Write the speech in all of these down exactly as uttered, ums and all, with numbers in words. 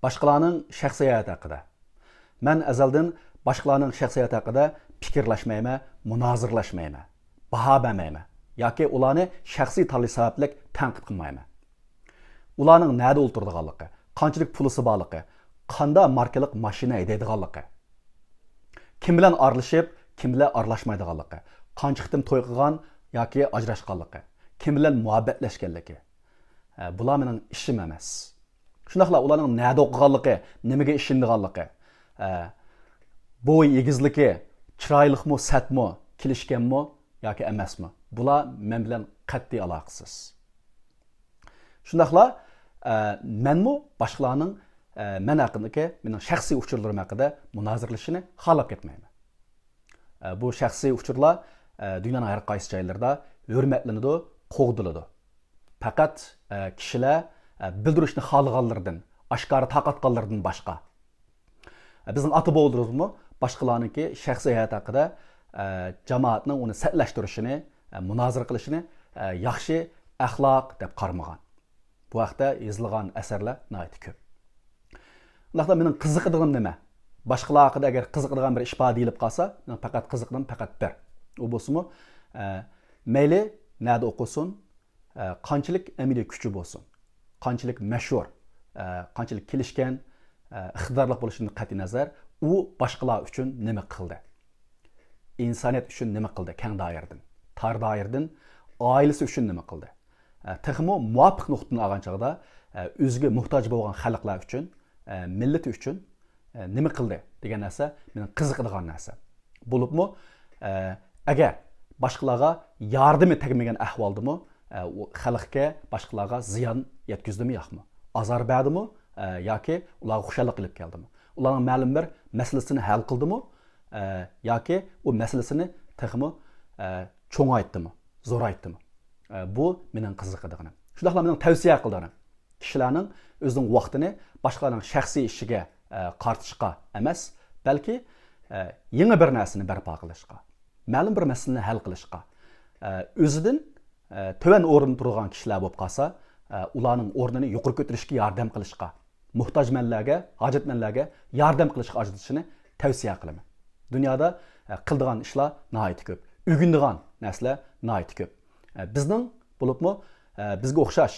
باشقىلارنىڭ شەخسىي ھاياتى ھەققىدە. مەن ئەزەلدىن باشقىلارنىڭ شەخسىي ھاياتى ھەققىدە پىكىرلەشمەيمەن، مۇنازىرىلەشمەيمەن، باھا بەرمەيمەن ياكى ئۇلارنى شەخسىي تاللىشى سەۋەبلىك تەنقىد قىلمايمەن. ئۇلارنىڭ نەدە ئولتۇرىدىغانلىقى، قانچىلىك پۇلىسى بارلىقى، قانداق ماركىلىق ماشىنا ھەيدەيدىغانلىقى، كىم بىلەن ئارىلىشىپ، كىم بىلەن ئارىلاشمايدىغانلىقى، قانچە قېتىم توي قىلغان ياكى ئاجراشقانلىقى، كىم بىلەن مۇھەببەتلەشكەنلىكى، ھە، بۇلار مېنىڭ ئىشىم ئەمەس. شۇنداقلا ئۇلارنىڭ نەدە ئوقۇغانلىقى، نېمىگە ئىشىنىدىغانلىقى، ھە، بويى ئېگىزلىكى، چىرايلىقمۇ، سەتمۇ، كېلىشكەنمۇ ياكى ئەمەسمۇ، بۇلار مەن بىلەن قەتئىي ئالاقىسىز. شۇنداقلا، ئە، مەنمۇ باشقىلارنىڭ، ئە، مەن ھەققىدىكى مېنىڭ شەخسىي ئۇچۇرلىرىم ھەققىدە مۇنازىرىلىشىنى خالاپ كەتمەيمەن. ئە، بۇ شەخسىي ئۇچۇرلار، ئە، دۇنيانىڭ ھەر قايسى جايلىرىدا ھۆرمەتلىنىدۇ، قوغدىلىدۇ. پەقەت، ئە، كىشىلەر، ئە، بىلدۈرۈشنى خالىغانلىرىدىن، ئاشكارا تارقاتقانلىرىدىن باشقا. بىزنىڭ ئاتا بوۋىلىرىمىزمۇ باشقىلارنىڭكى شەخسىي ھاياتى ھەققىدە، ئە، جامائەتنىڭ ئۇنى سەتلەشتۈرۈشىنى، ئە، مۇنازىرە قىلىشىنى، ئە، ياخشى ئەخلاق دەپ قارىمىغان. بۇ ھەقتە يېزىلغان ئەسەرلەر ناھايىتى كۆپ. ئۇنداقتا مېنىڭ قىزىقىدىغىنىم نېمە؟ باشقىلار ھەققىدە ئەگەر قىزىقىدىغان بىر ئىش بار دېيىلىپ قالسا، مېنىڭ پەقەت قىزىقىدىغىنىم پەقەت بىر. ئۇ بولسىمۇ، ئە، مەيلى نەدە ئوقۇسۇن، ئە، قانچىلىك ئەمەلىي كۈچى بولسۇن، قانچىلىك مەشھۇر، ئە، قانچىلىك كېلىشكەن، ئە، ئىقتىدارلىق بولۇشىدىن قەتئىينەزەر، ئۇ باشقىلار ئۈچۈن نېمە قىلدى؟ ئىنسانىيەت ئۈچۈن نېمە قىلدى؟ كەڭ دائىرىدىن، تار دائىرىدىن ئائىلىسى ئۈچۈن نېمە قىلدى؟ ئە، تېخىمۇ مۇۋاپىق نۇقتىدىن ئالغان چاغدا، ئە، ئۆزىگە موھتاج بولغان خەلقلەر ئۈچۈن، ئە، مىللىتى ئۈچۈن، ئە، نېمە قىلدى دېگەن نەرسە مېنىڭ قىزىقىدىغان نەرسە. بولۇپمۇ، ئە، ئەگەر باشقىلارغا ياردىمى تەگمىگەن ئەھۋالدىمۇ، ئە، ئۇ خەلقكە، باشقىلارغا زىيان يەتكۈزدىمۇ ياقمۇ؟ ئازار بەردىمۇ، ئە، ياكى ئۇلارغا خۇشاللىق ئېلىپ كەلدىمۇ؟ ئۇلارنىڭ مەلۇم بىر مەسىلىسىنى ھەل قىلدىمۇ، ئە، ياكى ئۇ مەسىلىسىنى تېخىمۇ، ئە، چوڭايتتىمۇ، زورايتتىمۇ؟ ئە، بۇ مېنىڭ قىزىقىدىغىنىم. شۇنداقلا مېنىڭ تەۋسىيە قىلىدىغىنىم. كىشىلەرنىڭ ئۆزىنىڭ ۋاقتىنى باشقىلارنىڭ شەخسىي ئىشىگە، ئە، قارىتىشقا ئەمەس، بەلكى، ئە، يېڭى بىر نەرسىنى بەرپا قىلىشقا، مەلۇم بىر مەسىلىنى ھەل قىلىشقا، ئە، ئۆزىدىن، ئە، تۆۋەن ئورۇندا تۇرىدىغان كىشىلەر بولۇپ قالسا، ئە، ئۇلارنىڭ ئورنىنى يۇقىرى كۆتۈرۈشكە ياردەم قىلىشقا، موھتاجمەنلەرگە، ھاجەتمەنلەرگە ياردەم قىلىشقا ئاجرىتىشىنى تەۋسىيە قىلىمەن. دۇنيادا، ئە، قىلىدىغان ئىشلار ناھايىتى كۆپ، ئۆگىنىدىغان نەرسىلەر ناھايىتى كۆپ. ئە، بىزنىڭ بولۇپمۇ، ئە، بىزگە ئوخشاش،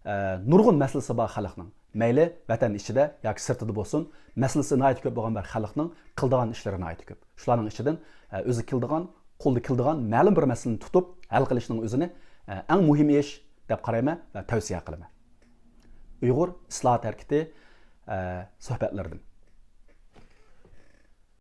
ئە، نۇرغۇن مەسىلىسى بار خەلقنىڭ، مەيلى ۋەتەن ئىچىدە ياكى سىرتىدا بولسۇن، مەسىلىسى ناھايىتى كۆپ بولغان بىر خەلقنىڭ قىلىدىغان ئىشلىرى ناھايىتى كۆپ. شۇلارنىڭ ئىچىدىن، ئە، ئۆزى كېلىدىغان، قولدا كېلىدىغان مەلۇم بىر مەسىلىنى تۇتۇپ ھەل قىلىشنىڭ ئۆزىنى، ئە، ئەڭ مۇھىم ئىش دەپ قارايمەن ۋە تەۋسىيە قىلىمەن. ئۇيغۇر ئىسلاھات ھەرىكىتى، ئە، سۆھبەتلىرىدىن.